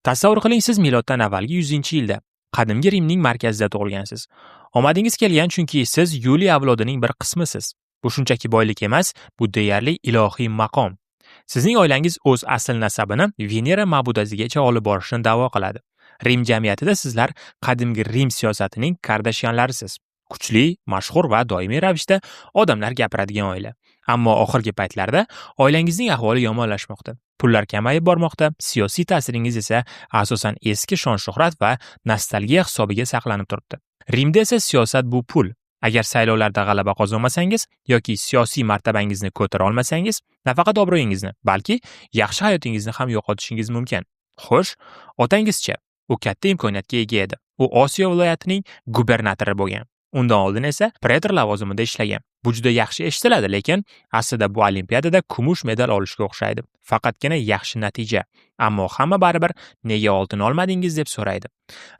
Tasavvur qiling, siz miloddan avvalgi 100-yilda qadimgi Rimning markazida tug'ilgansiz. Omadingiz kelgan, chunki siz Yuliy avlodining bir qismisiz. Bu shunchaki boylik emas, bu deyarli ilohiy maqom. Sizning oilangiz o'z asl nasabini Venera ma'budasigacha olib borishni da'vo qiladi. Rim jamiyatida sizlar qadimgi Rim siyosatining Kardashyanlarisiz. Kuchli, mashhur va doimiy ravishda odamlar gapiradigan oila. Ammo oxirgi paytlarda oilangizning ahvoli yomonlashmoqda. Pullar kamayib bormoqda, siyosiy ta'siringiz esa asosan eski shon-shuhrat va nostalgiya hisobiga saqlanib turibdi. Rimda esa siyosat bu pul. Agar saylovlarda g'alaba qozonmasangiz yoki siyosiy martabangizni ko'tara olmasangiz, nafaqat obro'yingizni, balki yaxshi hayotingizni ham yo'qotishingiz mumkin. Xo'sh, otangizchi? U katta imkoniyatga ega edi. U Osiyo viloyatining gubernatori bo'lgan. Undan oldin esa pretor lavozimida ishlagan. Bu juda yaxshi eshitiladi, lekin aslida bu olimpiadada kumush medal olishga o'xshaydi. Faqatgina yaxshi natija. Ammo hamma baribir nega oltin olmadingiz deb so'raydi.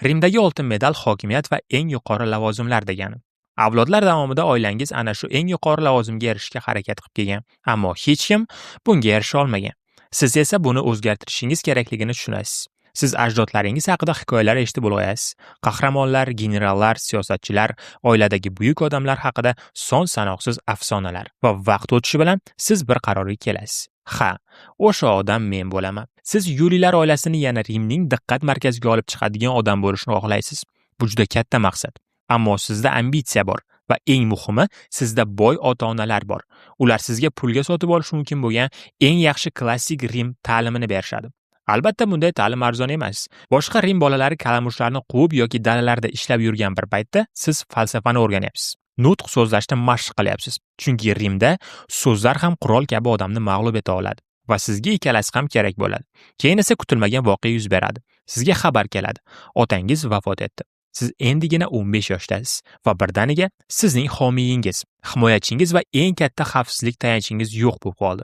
Rimdagi oltin medal hokimiyat va eng yuqori lavozimlar degani. Avlodlar davomida oilangiz ana shu eng yuqori lavozimga erishishga harakat qilib kelgan, ammo hech kim bunga erisha olmagan. Siz esa buni o'zgartirishingiz kerakligini tushunasiz. Siz ajdodlaringiz haqida hikoyalar eshitib ulg'ayasiz. Qahramonlar, generallar, siyosatchilar, oiladagi buyuk odamlar haqida son-sanoqsiz afsonalar. Va vaqt o'tishi bilan siz bir qarorga kelasiz. Ha, o'sha odam men bo'laman. Siz Yuliylar oilasini yana Rimning diqqat markaziga olib chiqadigan odam bo'lishni xohlaysiz. Bu juda katta maqsad. Ammo sizda ambitsiya bor va eng muhimi, sizda boy ota-onalar bor. Ular sizga pulga sotib olish mumkin bo'lgan eng yaxshi klassik Rim ta'limini berishadi. Albatta bunday ta'lim arzon emas. Boshqa Rim bolalari kalamushlarni quvib yoki dalalarda ishlab yurgan bir paytda siz falsafani o'rganyapsiz. Nutq so'zlashni mashq qilyapsiz. Chunki Rimda so'zlar ham qurol kabi odamni mag'lub eta oladi va sizga ikkalasi ham kerak bo'ladi. Keyin esa kutilmagan voqea yuz beradi. Sizga xabar keladi. Otangiz vafot etdi. Siz endigina 15 yoshdasiz va birdaniga sizning homiyingiz, himoyachingiz va eng katta xavfsizlik tayanchingiz yo'q bo'lib qoldi.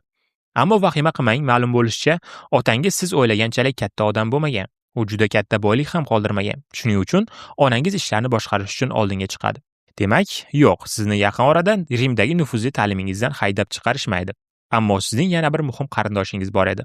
Ammo vahima qilmang, ma'lum bo'lishicha, otangiz siz o'ylaganchalik katta odam bo'lmagan. U juda katta boylik ham qoldirmagan. Shuning uchun onangiz ishlarni boshqarish uchun oldinga chiqadi. Demak, yo'q, sizni yaqin orada Rimdagi nufuzli ta'limingizdan haydab chiqarishmaydi. Ammo sizning yana bir muhim qarindoshingiz bor edi.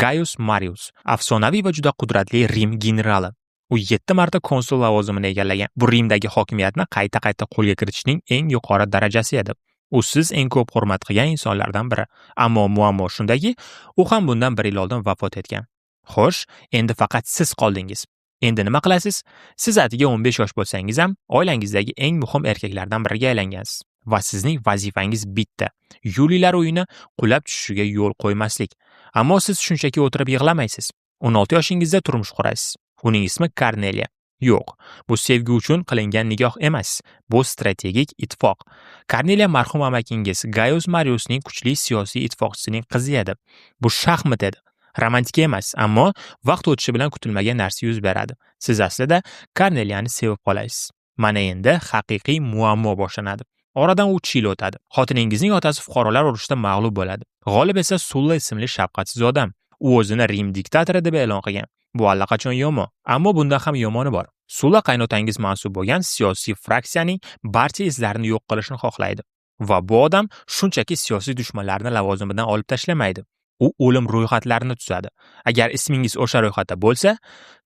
Gaius Marius, afsonaviy va juda qudratli Rim generali. U 7 marta konsul lavozimini egallagan. Bu Rimdagi hokimiyatni qayta-qayta qo'lga kiritishning eng yuqori darajasi edi. U siz eng ko'p hurmat qilgan insonlardan biri. Ammo muammo shundaki, u ham bundan bir yil oldin vafot etgan. Xo'sh, endi faqat siz qoldingiz. Endi nima qilasiz? Siz atigi 15 yosh bo'lsangiz ham, oilangizdagi eng muhim erkaklardan biriga aylangansiz va sizning vazifangiz bitta: Yuliylar uyini qulab tushishiga yo'l qo'ymaslik. Ammo siz shunchaki o'tirib yig'lamaysiz. 16 yoshingizda turmush qurasiz. Uning ismi Korneliya. Yo'q, bu sevgi uchun qilingan nikoh emas, bu strategik ittifoq. Korneliya marhum amakingiz Gaius Mariusning kuchli siyosiy ittifoqchisining qizi edi. Bu shaxmat edi. Romantika emas, ammo vaqt o'tishi bilan kutilmagan narsa yuz beradi. Siz aslida Korneliyani sevib qolasiz. Mana endi haqiqiy muammo boshlanadi. Oradan 3 yil o'tadi. Xotiningizning otasi fuqarolar urushida mag'lub bo'ladi. G'olib esa Sulla ismli shafqatsiz odam. U o'zini Rim diktatori deb e'lon qilgan. Bu allaqachon yomon, ammo bundan ham yomoni bor. Sulla qaynotangiz mansub bo'lgan siyosiy fraksiyaning barcha izlarini yo'q qilishni xohlaydi. Va bu odam shunchaki siyosiy dushmanlarni lavozimidan olib tashlamaydi. U o'lim ro'yxatlarini tuzadi. Agar ismingiz o'sha ro'yxatda bo'lsa,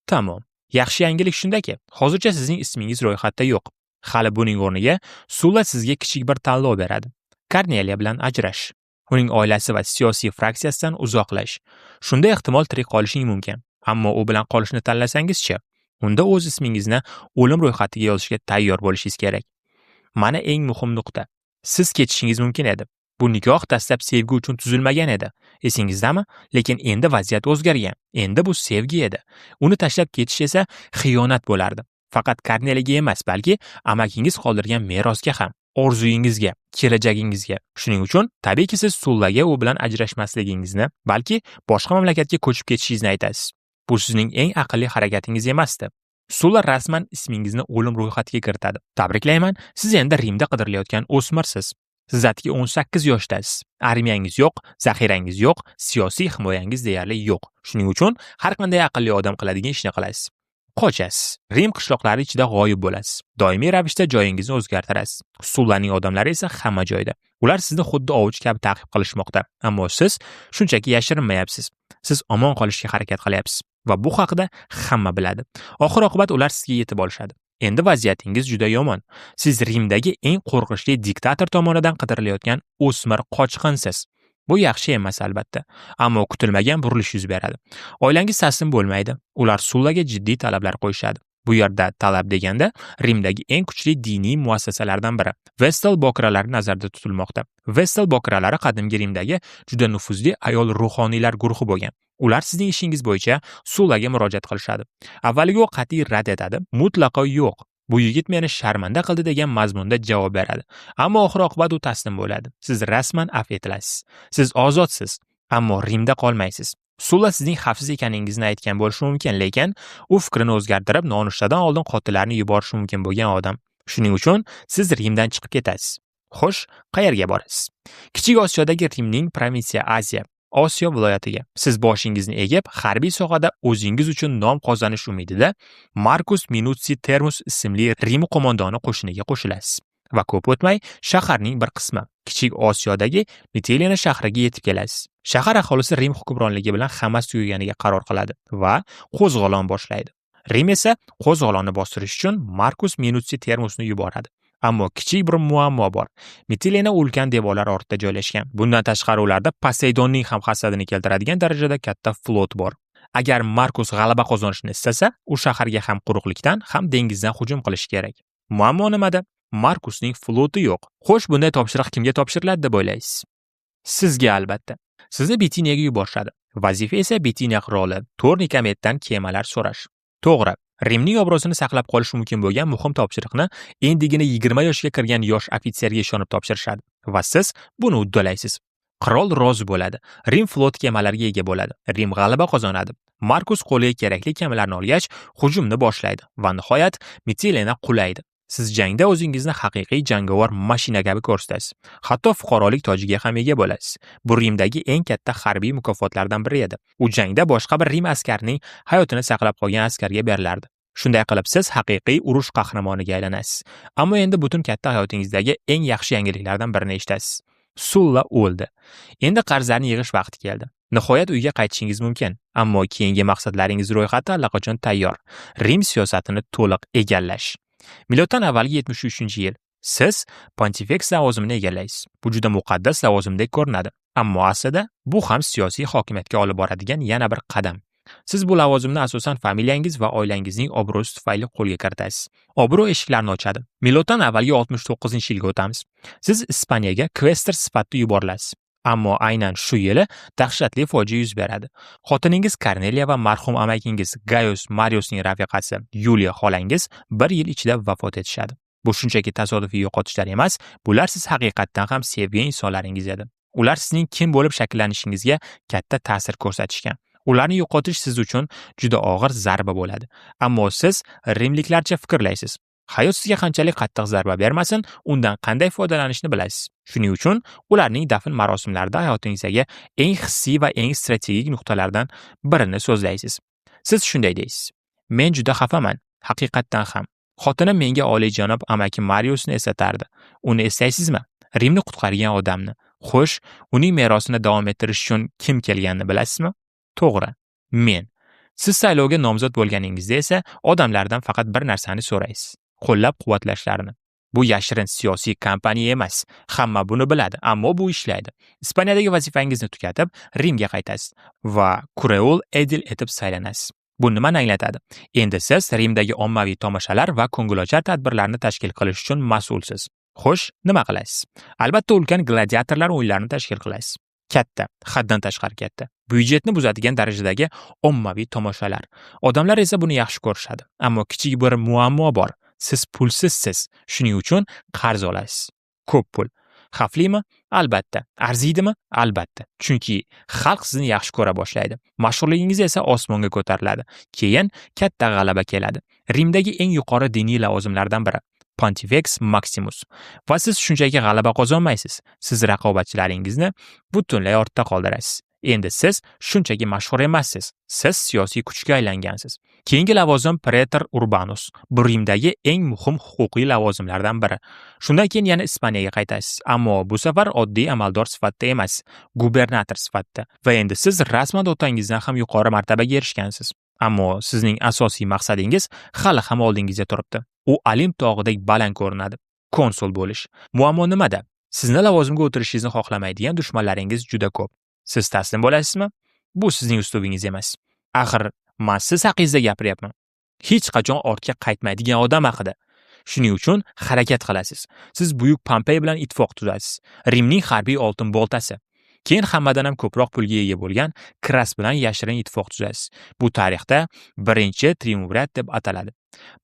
tamom. Yaxshi yangilik shundaki, hozircha sizning ismingiz ro'yxatda yo'q. Hali buning o'rniga Sulla sizga kichik bir tanlov beradi. Korneliya bilan ajrash. Uning oilasi va siyosiy fraksiyasidan uzoqlash. Shunda ehtimol tirik qolishing mumkin. Ammo u bilan qolishni tanlasangizchi, unda o'z ismingizni o'lim ro'yxatiga yozishga tayyor bo'lishingiz kerak. Mana eng muhim nuqta. Siz ketishingiz mumkin edi. Bu nikoh dastlab sevgi uchun tuzilmagan edi. Esingizdami? Lekin endi vaziyat o'zgargan. Endi bu sevgi edi. Uni tashlab ketish esa xiyonat bo'lardi. Faqat Korneliyaga emas, balki amakingiz qoldirgan merosga ham, orzuyingizga, kelajagingizga. Shuning uchun tabiiyki siz Sullaga u bilan ajrashmasligingizni, balki boshqa mamlakatga ko'chib ketishingizni aytasiz. Bu sizning eng aqlli harakatingiz emasdi. Sulla rasman ismingizni o'lim ro'yxatiga kiritadi. Tabriklayman, siz endi Rimda qidirilayotgan o'smirsiz. Siz atigi 18 yoshdasiz. Armiyangiz yo'q, zaxirangiz yo'q, siyosiy himoyangiz deyarli yo'q. Shuning uchun har qanday aqlli odam qiladigan ishni qilasiz. Qochasiz. Rim qishloqlari ichida g'oyib bo'lasiz. Doimiy ravishda joyingizni o'zgartirasiz. Sullaning odamlari esa hamma joyda. Ular sizni xuddi ovchi kabi ta'qib qilishmoqda. Ammo siz shunchaki yashirinmayapsiz. Siz omon qolishga harakat qilyapsiz. Va bu haqida hamma biladi. Oxir oqibat ular sizga yetib olishadi. Endi vaziyatingiz juda yomon. Siz Rimdagi eng qo'rqinchli diktator tomonidan qidirilayotgan o'smir qochqinsiz. Bu yaxshi emas albatta, ammo kutilmagan burilish yuz beradi. Oilangiz taslim bo'lmaydi. Ular Sullaga jiddiy talablar qo'yishadi. Bu yerda talab deganda Rimdagi eng kuchli diniy muassasalardan biri Vestal bokiralari nazarda tutilmoqda. Vestal bokiralari qadimgi Rimdagi juda nufuzli ayol ruhoniylar guruhi bo'lgan. Ular sizning ishingiz bo'yicha Sullaga murojaat qilishadi. Avvaliga u qat'iy rad etadi, mutlaqo yo'q. Bu yigit meni sharmanda qildi degan mazmunda javob beradi. Ammo oxir-oqibat u taslim bo'ladi. Siz rasman afv etilasiz. Siz ozodsiz, ammo Rimda qolmaysiz. Sulla sizning xavfsiz ekaningizni aytgan bo'lishi mumkin, lekin u fikrini o'zgartirib, nonushtadan oldin qotillarni yuborishi mumkin bo'lgan odam. Shuning uchun siz Rimdan chiqib ketasiz. Xo'sh, qayerga borasiz? Kichik Osiyodagi Rimning provinsiya Aziya, Osiyo viloyatiga. Siz boshingizni egib, harbiy sohada o'zingiz uchun nom qozonish umidida Markus Minutsiy Termus ismli Rim qo'mondoni qo'shiniga qo'shilasiz. Va ko'p o'tmay shaharning bir qismi Kichik Osiyodagi Mitilena shahriga yetib kelasiz. Shahar aholisi Rim hukmronligi bilan hammasi tugaganiga qaror qiladi va qo'zg'olon boshlaydi. Rim esa qo'zg'olonni bostirish uchun Markus Minutsiy Termusni yuboradi. Ammo kichik bir muammo bor. Mitilena ulkan devorlar ortida joylashgan. Bundan tashqari ularda Poseydonning ham hasadini keltiradigan darajada katta flot bor. Agar Markus g'alaba qozonishni istasa, u shaharga ham quruqlikdan, ham dengizdan hujum qilishi kerak. Muammo nimada? Markusning floti yo'q. Xo'sh, bunday topshiriq kimga topshiriladi deb o'ylaysiz? Sizga albatta. Sizni Bitiniyaga yuborishadi. Vazifa esa Bitiniya qiroli Tornikametdan kemalar so'rash. To'g'ri, Rimning obro'sini saqlab qolish mumkin bo'lgan muhim topshiriqni endigina 20 yoshga kirgan yosh ofitserga ishonib topshirishadi va siz buni uddalaysiz. Qirol rozi bo'ladi. Rim flot kemalariga ega bo'ladi. Rim g'alaba qozonadi. Markus qo'liga kerakli kemalarni olgach, hujumni boshlaydi va nihoyat Mitilena qulaydi. Siz jangda o'zingizni haqiqiy jangovar mashina kabi ko'rsatasiz. Hatto fuqarolik tojiga ham ega bo'lasiz. Bu Rimdagi eng katta harbiy mukofotlardan biri edi. U jangda boshqa bir Rim askarining hayotini saqlab qolgan askarga berilardi. Shunday qilib siz haqiqiy urush qahramoniga aylanasiz. Ammo endi butun katta hayotingizdagi eng yaxshi yangiliklardan birini eshitasiz. Sulla o'ldi. Endi qarzlarni yig'ish vaqti keldi. Nihoyat uyga qaytishingiz mumkin, ammo keyingi maqsadlaringiz ro'yxati allaqachon tayyor. Rim siyosatini to'liq egallash. Miloddan avvalgi 73-yil. Siz Pontifex lavozimini egallaysiz. Bu juda muqaddas lavozimdek ko'rinadi, ammo aslida bu ham siyosiy hokimiyatga olib boradigan yana bir qadam. Siz bu lavozimni asosan familiyangiz va oilangizning obro'si tufayli qo'lga kiritasiz. Obro' eshiklarni ochadi. Miloddan avvalgi 69-yilga o'tamiz. Siz Ispaniyaga kvestor sifatida yuborilasiz. Ammo aynan shu yili dahshatli fojia yuz beradi. Xotiningiz Korneliya va marhum amakingiz Gaius Mariusning rafiqasi Yuliya xolangiz bir yil ichida vafot etishadi. Bu shunchaki tasodifiy yo'qotishlar emas, bular siz haqiqatdan ham sevgan insonlaringiz edi. Ular sizning kim bo'lib shakllanishingizga katta ta'sir ko'rsatishgan. Ularni yo'qotish siz uchun juda og'ir zarba bo'ladi. Ammo siz rimliklarcha fikrlaysiz. Hayot sizga qanchalik qattiq zarba bermasin, undan qanday foydalanishni bilasiz. Shuning uchun ularning dafn marosimlarida hayotingizdagi eng hissiy va eng strategik nuqtalardan birini so'zlaysiz. Siz shunday deysiz: Men juda xafaman, haqiqatdan ham. Xotinim menga oliyjanob amaki Mariusni eslatardi. Uni eslaysizmi? Rimni qutqargan odamni. Xo'sh, uning merosini davom ettirish uchun kim kelganini bilasizmi? To'g'ri, men. Siz saylovga nomzod bo'lganingizda esa odamlardan faqat bir narsani so'raysiz: qo'llab-quvvatlashlarini. Bu yashirin siyosiy kampaniya emas. Hamma buni biladi, ammo bu ishlaydi. Ispaniyadagi vazifangizni tugatib, Rimga qaytasiz va Kureol Edil etib saylanasiz. Bu nimani anglatadi? Endi siz Rimdagi ommaviy tomoshalar va ko'ngilochar tadbirlarni tashkil qilish uchun mas'ulsiz. Xo'sh, nima qilasiz? Albatta ulkan gladiatorlar o'yinlarini tashkil qilasiz. Katta, haddan tashqari katta. Byudjetni buzadigan darajadagi ommaviy tomoshalar. Odamlar esa buni yaxshi ko'rishadi. Ammo kichik bir muammo bor. Siz pulsizsiz. Shuning uchun qarz olasiz. Ko'p pul. Xavflimi? Albatta. Arziydimi? Albatta. Chunki xalq sizni yaxshi ko'ra boshlaydi. Mashhurligingiz esa osmonga ko'tariladi. Keyin katta g'alaba keladi. Rimdagi eng yuqori diniy lavozimlardan biri Pontifex Maximus. Va siz shunchaki g'alaba qozonmaysiz. Siz raqobatchilaringizni butunlay ortda qoldirasiz. Endi siz shunchaki mashhur emassiz. Siz siyosiy kuchga aylangansiz. Keyingi lavozim Pretor Urbanus. Bu Rimdagi eng muhim huquqiy lavozimlardan biri. Shundan keyin yana Ispaniyaga qaytasiz, ammo bu safar oddiy amaldor sifatida emas, gubernator sifatida. Va endi siz rasman otangizdan ham yuqori martabaga erishgansiz. Ammo sizning asosiy maqsadingiz hali ham oldingizda turibdi. U Olimp tog'idek baland ko'rinadi. Konsul bo'lish. Muammo nimada? Sizni lavozimga o'tirishingizni xohlamaydigan dushmanlaringiz juda ko'p. Siz taslim bo'lasizmi? Bu sizning uslubingiz emas. Axir man siz haqingizda gapiryapman. Hech qachon ortga qaytmaydigan odam haqida. Shuning uchun harakat qilasiz. Siz buyuk Pompey bilan ittifoq tuzasiz. Rimning harbiy oltin boltasi. Keyin hammadan ham ko'proq pulga ega bo'lgan Kras bilan yashirin ittifoq tuzasiz. Bu tarixda birinchi triumvirat deb ataladi.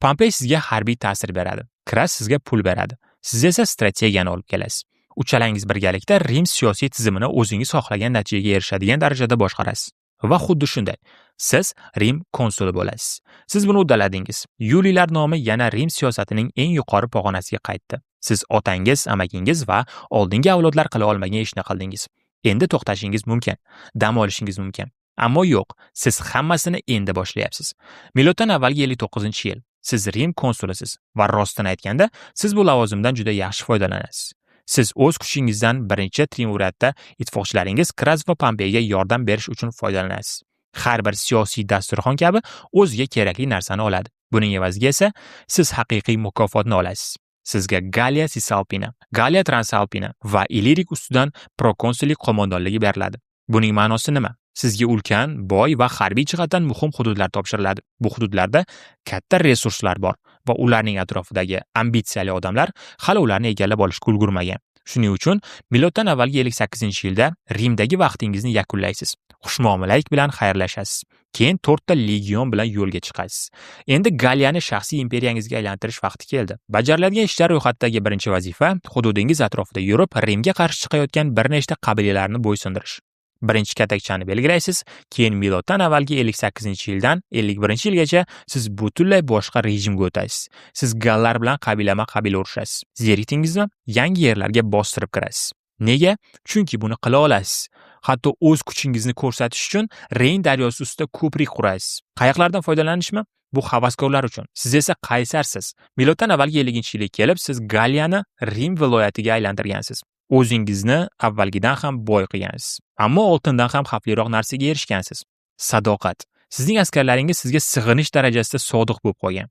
Pompey sizga harbiy ta'sir beradi. Kras sizga pul beradi. Siz esa strategiyani olib kelasiz. Uchalangiz birgalikda Rim siyosiy tizimini o'zingiz xohlagan natijaga erishadigan darajada boshqarasiz. Va xuddi shunday, siz Rim konsuli bo'lasiz. Siz buni uddaladingiz. Yuliylar nomi yana Rim siyosatining eng yuqori pog'onasiga qaytdi. Siz otangiz, amakingiz va oldingi avlodlar qila olmagan ishni qildingiz. Endi to'xtashingiz mumkin, dam olishingiz mumkin. Ammo yo'q, siz hammasini endi boshlayapsiz. Miloddan avvalgi 59-yil. Siz Rim konsulisiz va rostini aytganda, siz bu lavozimdan juda yaxshi foydalanasiz. Siz o'z kuchingizdan birinchi triumviratda ittifoqchilaringiz Kras va Pompeyga yordam berish uchun foydalanasiz. Har bir siyosiy dasturxon kabi o'ziga kerakli narsani oladi. Buning evaziga esa siz haqiqiy mukofotni olasiz. Sizga Galliya Cisalpina, Galliya Transalpina va Ilirik ustidan prokonsullik qo'mondonligi beriladi. Buning ma'nosi nima? Sizga ulkan, boy va harbiy jihatdan muhim hududlar topshiriladi. Bu hududlarda katta resurslar bor va ularning atrofidagi ambitsiyali odamlar hali ularni egallab olishga ulgurmagan. Shuning uchun miloddan avvalgi 58-yilda Rimdagi vaqtingizni yakunlaysiz. Xushmuomalalik bilan xayrlashasiz. Keyin 4 ta legion bilan yo'lga chiqasiz. Endi Galliyani shaxsiy imperiyangizga aylantirish vaqti keldi. Bajariladigan ishlar ro'yxatidagi birinchi vazifa hududingiz atrofida yurib, Rimga qarshi chiqayotgan bir nechta qabilalarni bo'ysundirish. Birinchi katakchani belgilaysiz, keyin miloddan avvalgi 58-yildan 51-yilgacha siz butunlay boshqa rejimga o'tasiz. Siz gallar bilan qabilama-qabila urushasiz. Zerikdingizmi? Yangi yerlarga bostirib kirasiz. Nega? Chunki buni qila olasiz. Hatto o'z kuchingizni ko'rsatish uchun Reyn daryosi ustida ko'prik qurasiz. Qayiqlardan foydalanishmi? Bu havaskorlar uchun. Siz esa qaysarsiz. Miloddan avvalgi 50-yilga kelib siz Galliyani Rim viloyatiga aylantirgansiz. O'zingizni avvalgidan ham boy qilgansiz. Ammo oltindan ham xavfliroq narsaga erishgansiz. Sadoqat. Sizning askarlaringiz sizga sig'inish darajasida sodiq bo'lib qolgan.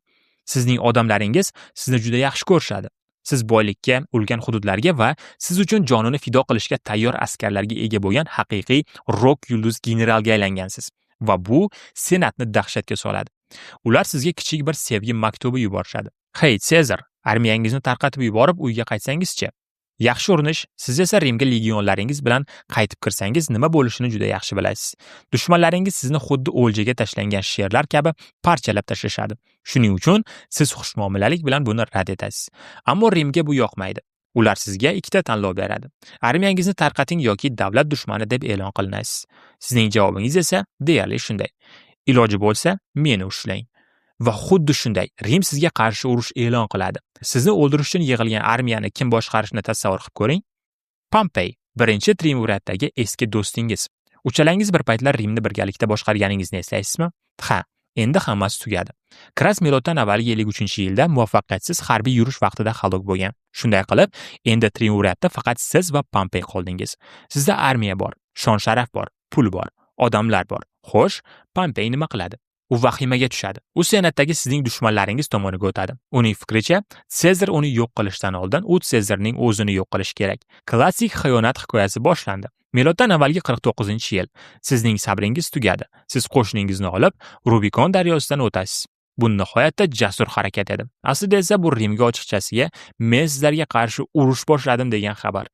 Sizning odamlaringiz sizni juda yaxshi ko'rishadi. Siz boylikka, ulkan hududlarga va siz uchun jonini fido qilishga tayyor askarlarga ega bo'lgan haqiqiy rok yulduz generalga aylangansiz. Va bu senatni dahshatga soladi. Ular sizga kichik bir sevgi maktubi yuborishadi. Hey Sezar, armiyangizni tarqatib yuborib uyga qaytsangizchi? Yaxshi urinish, siz esa Rimga legionlaringiz bilan qaytib kirsangiz nima bo'lishini juda yaxshi bilasiz. Dushmanlaringiz sizni xuddi o'ljaga tashlangan sherlar kabi parchalab tashlashadi. Shuning uchun siz xushmuomalalik bilan buni rad etasiz. Ammo Rimga bu yoqmaydi. Ular sizga ikkita tanlov beradi. Armiyangizni tarqating yoki davlat dushmani deb e'lon qilinasiz. Sizning javobingiz esa deyarli shunday. Iloji bo'lsa, meni ushlang. Va xuddi shunday Rim sizga qarshi urush e'lon qiladi. Sizni o'ldirish uchun yig'ilgan armiyani kim boshqarishini tasavvur qilib ko'ring. Pompey, birinchi triumviratdagi eski do'stingiz. Uchalangiz bir paytlar Rimni birgalikda boshqarganingizni eslaysizmi? Ha, endi hammasi tugadi. Kras miloddan avvalgi 53-yilda muvaffaqiyatsiz harbiy yurish vaqtida halok bo'lgan. Shunday qilib, endi triumviratda faqat siz va Pompey qoldingiz. Sizda armiya bor, shon-sharaf bor, pul bor, odamlar bor. Xo'sh, Pompey nima qiladi? U vahimaga tushadi. U senatdagi sizning dushmanlaringiz tomoniga o'tadi. Uning fikricha, Sezar uni yo'q qilishdan oldin u Sezarning o'zini yo'q qilishi kerak. Klassik xiyonat hikoyasi boshlandi. Miloddan avvalgi 49-yil. Sizning sabringiz tugadi. Siz qo'shningizni olib, Rubikon daryosidan o'tasiz. Bu nihoyatda jasur harakat edi. Aslida esa bu Rimga ochiqchasiga men sizlarga qarshi urush boshladim degan xabar.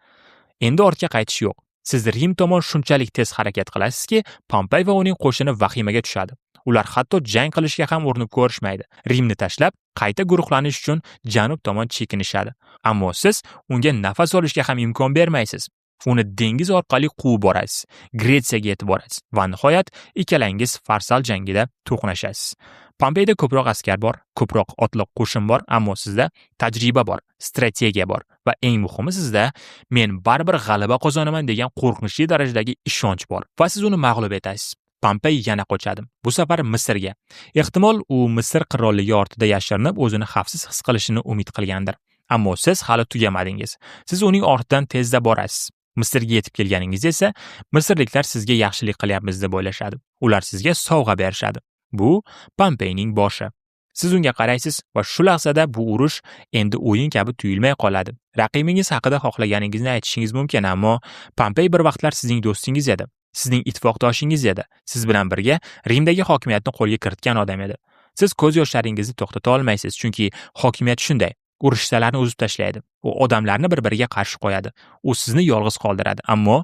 Endi ortga qaytish yo'q. Siz Rim tomon shunchalik tez harakat qilasizki, Pompey va uning qo'shini vahimaga tushadi. Ular hatto jang qilishga ham urinib ko'rishmaydi. Rimni tashlab, qayta guruhlanish uchun janub tomon chekinishadi. Ammo siz unga nafas olishga ham imkon bermaysiz. Uni dengiz orqali quvib borasiz. Gretsiyaga yetib borasiz va nihoyat ikkalangiz Farsal jangida to'qnashasiz. Pompeyda ko'proq askar bor, ko'proq otliq qo'shin bor, ammo sizda tajriba bor, strategiya bor va eng muhimi sizda men baribir g'alaba qozonaman degan qo'rqinchli darajadagi ishonch bor va siz uni mag'lub etasiz. Pompey yana qochadi. Bu safar Misrga. Ehtimol u Misr qirolligi ortida yashirinib o'zini xavfsiz his qilishini umid qilgandir. Ammo siz hali tugamadingiz. Siz uning ortidan tezda borasiz. Misrga yetib kelganingizda esa misrliklar sizga yaxshilik qilyapmiz deb o'ylashadi. Ular sizga sovg'a berishadi. Bu Pompeyning boshi. Siz unga qaraysiz va shu lahzada bu urush endi o'yin kabi tuyulmay qoladi. Raqibingiz haqida xohlaganingizni aytishingiz mumkin, ammo Pompey bir vaqtlar sizning do'stingiz edi. Sizning ittifoqdoshingiz edi. Siz bilan birga Rimdagi hokimiyatni qo'lga kiritgan odam edi. Siz ko'z yoshlaringizni to'xtata olmaysiz, chunki hokimiyat shunday. U rishtalarni uzib tashlaydi. U odamlarni bir-biriga qarshi qo'yadi. U sizni yolg'iz qoldiradi, ammo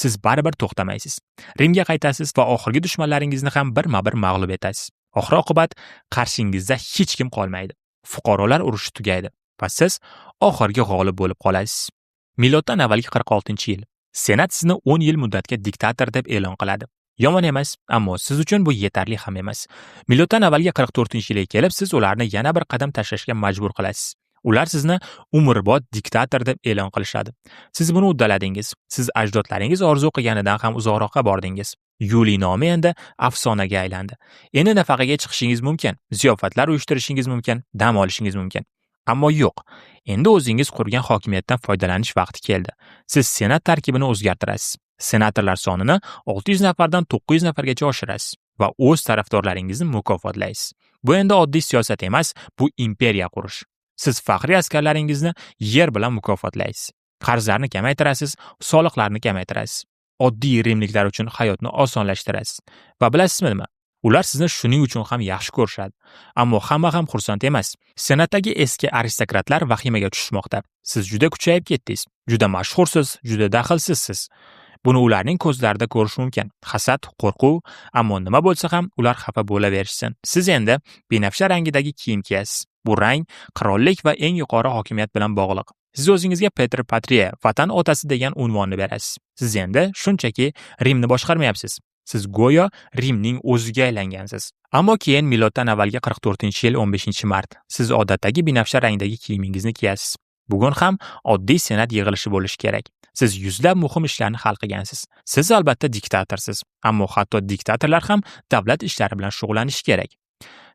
siz baribir to'xtamaysiz. Rimga qaytasiz va oxirgi dushmanlaringizni ham birma-bir mag'lub etasiz. Oxir-oqibat qarshingizda hech kim qolmaydi. Fuqarolar urushi tugaydi va siz oxirgi g'olib bo'lib qolasiz. Miloddan avvalgi 46-yil. Senat sizni 10 yil muddatga diktator deb e'lon qiladi. Yomon emas, ammo siz uchun bu yetarli ham emas. Miloddan avvalgi 44-yilga kelib, siz ularni yana bir qadam tashlashga majbur qilasiz. Ular sizni umrbod diktator deb e'lon qilishadi. Siz buni uddaladingiz. Siz ajdodlaringiz orzu qilganidan ham uzoqroqqa bordingiz. Yuliy nomi endi afsonaga aylandi. Endi nafaqaga chiqishingiz mumkin, ziyofatlar uyushtirishingiz mumkin, dam olishingiz mumkin. Ammo yo'q. Endi o'zingiz qurgan hokimiyatdan foydalanish vaqti keldi. Siz senat tarkibini o'zgartirasiz. Senatorlar sonini 600 nafardan 900 nafargacha oshirasiz va o'z tarafdorlaringizni mukofotlaysiz. Bu endi oddiy siyosat emas, bu imperiya qurish. Siz faxriy askarlaringizni yer bilan mukofotlaysiz. Qarzlarni kamaytirasiz, soliqlarni kamaytirasiz. Oddiy rimliklar uchun hayotni osonlashtirasiz. Va bilasizmi nima? Ular sizni shuning uchun ham yaxshi ko'rishadi. Ammo hamma ham xursand emas. Senatdagi eski aristokratlar vahimaga tushishmoqda. Siz juda kuchayib ketdingiz, juda mashhursiz, juda daxlsizsiz. Buni ularning ko'zlarida ko'rish mumkin. Hasad, qo'rquv, ammo nima bo'lsa ham ular xafa bo'laverishsin. Siz endi binafsha rangidagi kiyim kiyasiz. Bu rang qirollik va eng yuqori hokimiyat bilan bog'liq. Siz o'zingizga Pater Patriae, vatan otasi degan unvonni berasiz. Siz endi shunchaki Rimni boshqarmayapsiz. Siz go'yo Rimning o'ziga aylangansiz. Ammo keyin miloddan avvalgi 44-yil 15-mart siz odatdagi binafsha rangdagi kiyimingizni kiyasiz. Bugun ham oddiy senat yig'ilishi bo'lishi kerak. Siz yuzlab muhim ishlarni hal qilgansiz. Siz albatta diktatorsiz, ammo hatto diktatorlar ham davlat ishlari bilan shug'ullanishi kerak.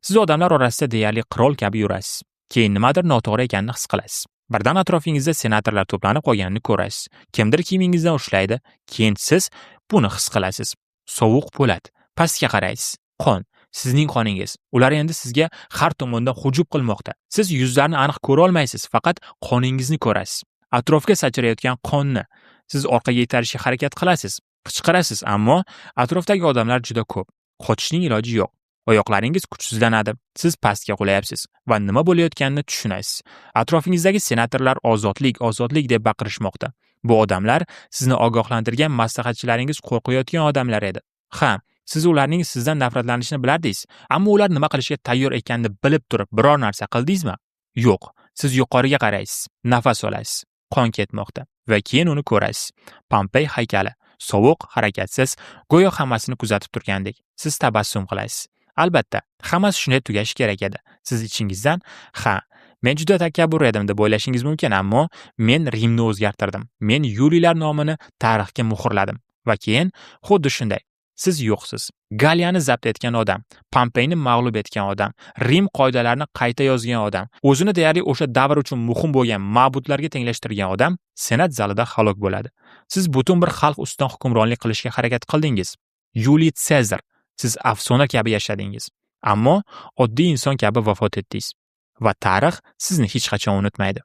Siz odamlar orasida deyarli qirol kabi yurasiz. Keyin nimadir noto'g'ri ekanini his qilasiz. Birdan atrofingizda senatorlar to'planib qolganini ko'rasiz. Kimdir kiyimingizdan ushlaydi, keyin siz buni his qilasiz. Sovuq po'lat. Pastga qaraysiz. Qon. Sizning qoningiz. Ular endi sizga har tomondan hujum qilmoqda. Siz yuzlarni aniq ko'ra olmaysiz, faqat qoningizni ko'rasiz. Atrofga sachrayotgan qonni. Siz orqaga itarishga harakat qilasiz, qichqirasiz, ammo atrofdagi odamlar juda ko'p. Qochishning iloji yo'q. Oyoqlaringiz kuchsizlanadi. Siz pastga qulayapsiz va nima bo'layotganini tushunasiz. Atrofingizdagi senatorlar ozodlik, ozodlik deb baqirishmoqda. Bu odamlar sizni ogohlantirgan maslahatchilaringiz qo'rqayotgan odamlar edi. Ha, siz ularning sizdan nafratlanishini bilardingiz, ammo ular nima qilishga tayyor ekanini bilib turib biror narsa qildingizmi? Yo'q. Siz yuqoriga qaraysiz, nafas olasiz. Qon ketmoqda va keyin uni ko'rasiz. Pompey haykali, sovuq, harakatsiz, go'yo hammasini kuzatib turgandek. Siz tabassum qilasiz. Albatta, hammasi shunday tugashi kerak edi. Siz ichingizdan, ha, men juda takabbur edim deb o'ylashingiz mumkin, ammo men Rimni o'zgartirdim. Men Yuliylar nomini tarixga muhrladim. Va keyin xuddi shunday. Siz yo'qsiz. Galiyani zabt etgan odam, Pompeyni mag'lub etgan odam, Rim qoidalarini qayta yozgan odam, o'zini deyarli o'sha davr uchun muhim bo'lgan ma'budlarga tenglashtirgan odam senat zalida halok bo'ladi. Siz butun bir xalq ustidan hukmronlik qilishga harakat qildingiz. Yuliy Sezar, siz afsona kabi yashadingiz. Ammo oddiy inson kabi vafot etdingiz. Va tarix sizni hech qachon unutmaydi.